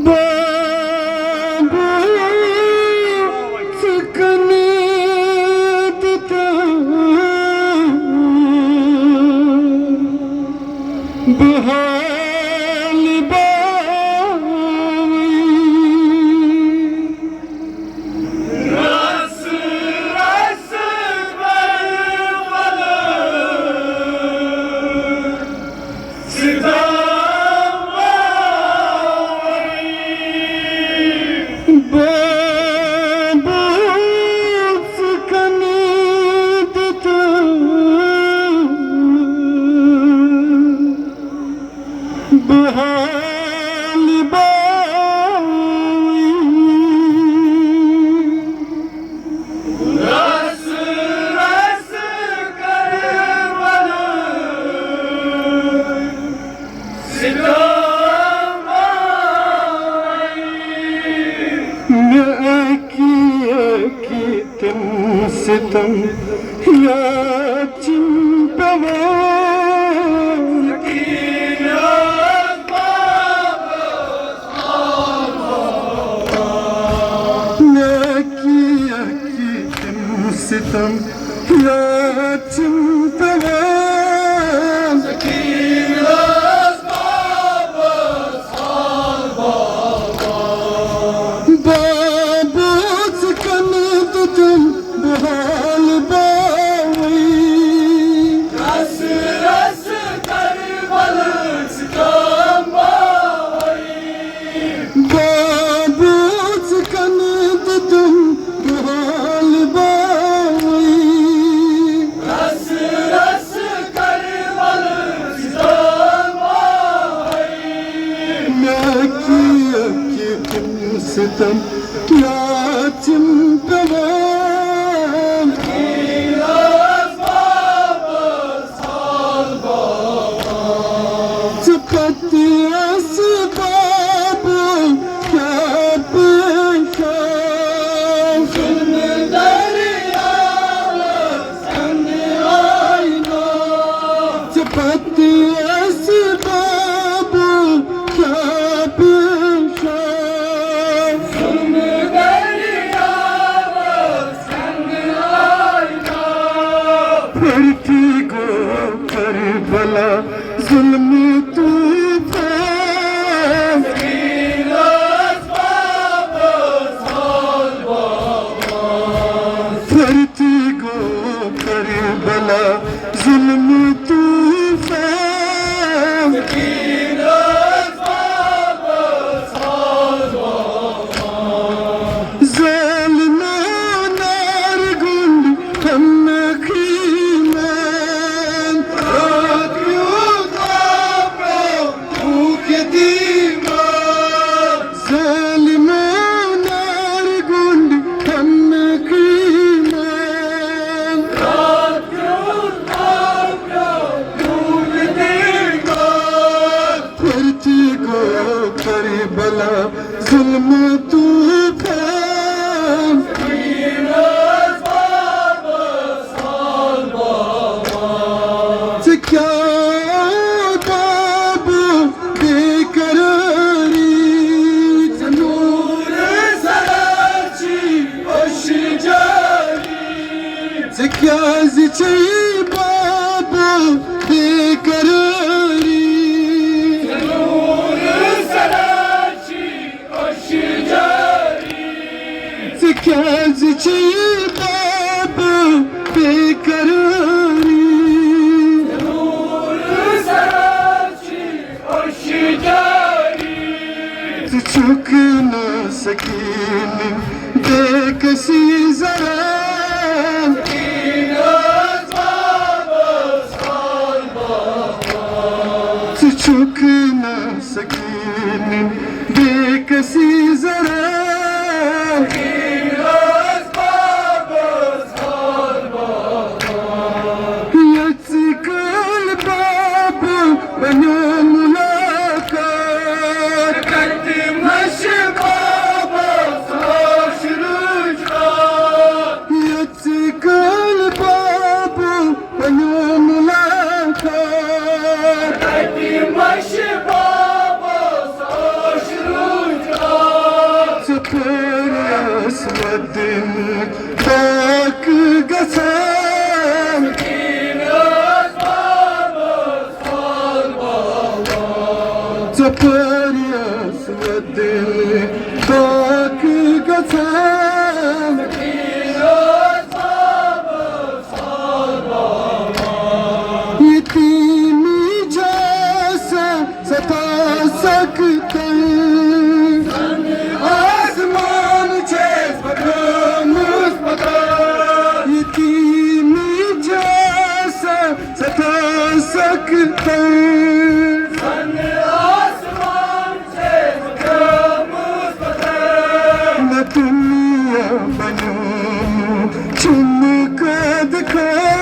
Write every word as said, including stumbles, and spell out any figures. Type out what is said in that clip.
بابا، ژٕ کَنہِ دِتہٕ بہٕ حال باوٕے۔ بابا، ژٕ کَنہِ دِتہٕ بہٕ حال باوٕے۔ مےٚ اَکی اَکی تِم سِتَم یاد چھِم پٮ۪وان۔ مےٚ اَکی اَکی تِم سِتَم یاد چھِم پٮ۪وان۔ بابا، ژٕ کَنہِ دِتُم بہٕ حال باوٕے۔ رَس رَس کَربَلہٕ ژٕ کَم باوٕے۔ بابا، ژٕ کَنہِ دِتُم بہٕ حال باوٕے۔ رَس رَس کَربَلہٕ ژٕ کَم باوٕے۔ مےٚ کیٛاہ کیٛاہ تِم سِتَم یاد چھِم پٮ۪وان۔ ژٕ پتہٕ ٲسہٕ بابہٕ کیٛاہ پریشان۔ ظُلمہٕ دٔریاوَس کَنہٕ آیہِ نا۔ ژٕ پتہٕ ٲسہٕ بابہٕ کیٛاہ پریشان۔ ظُلمہٕ دٔریاوَس پھِرتھی گوٚو کربلا ظُلمہٕ طوٗفان۔ پھِرتھی گوٚو کربلا ظُلمہٕ طوٗفان۔ ظٲلمو نارٕ گوٚنٛڈ ہمنہٕ خیٖمان۔ راتھ کیُتھ آو پیوٚو بھوٗکھ یتیٖمان۔ ظٲلمو نارٕ گوٚنٛڈ ہمنہٕ خیٖمان۔ راتھ کیُتھ آو پیوٚو بھوٗکھ یتیٖمان۔ پھِرتھی گوٚو کربلا ظُلمہٕ طوٗفان۔ ژٕ کیٛاہ بابہٕ بے قرٲری۔ ژٕ نوٗر سرا چھی أچھ جٲری۔ ژٕ کیٛازِ چھے بابہٕ بے قرٲری؟ ژٕ کیٛازِ چھے بابہٕ بے قرٲری؟ ژٕ چھُکھ نہٕ سکیٖن بے کسی ذرا۔ ژٕ چھُکھ نہٕ سکیٖن بے کسی ذرا۔ بنیومُت چھُنہٕ قٲد خانہٕ۔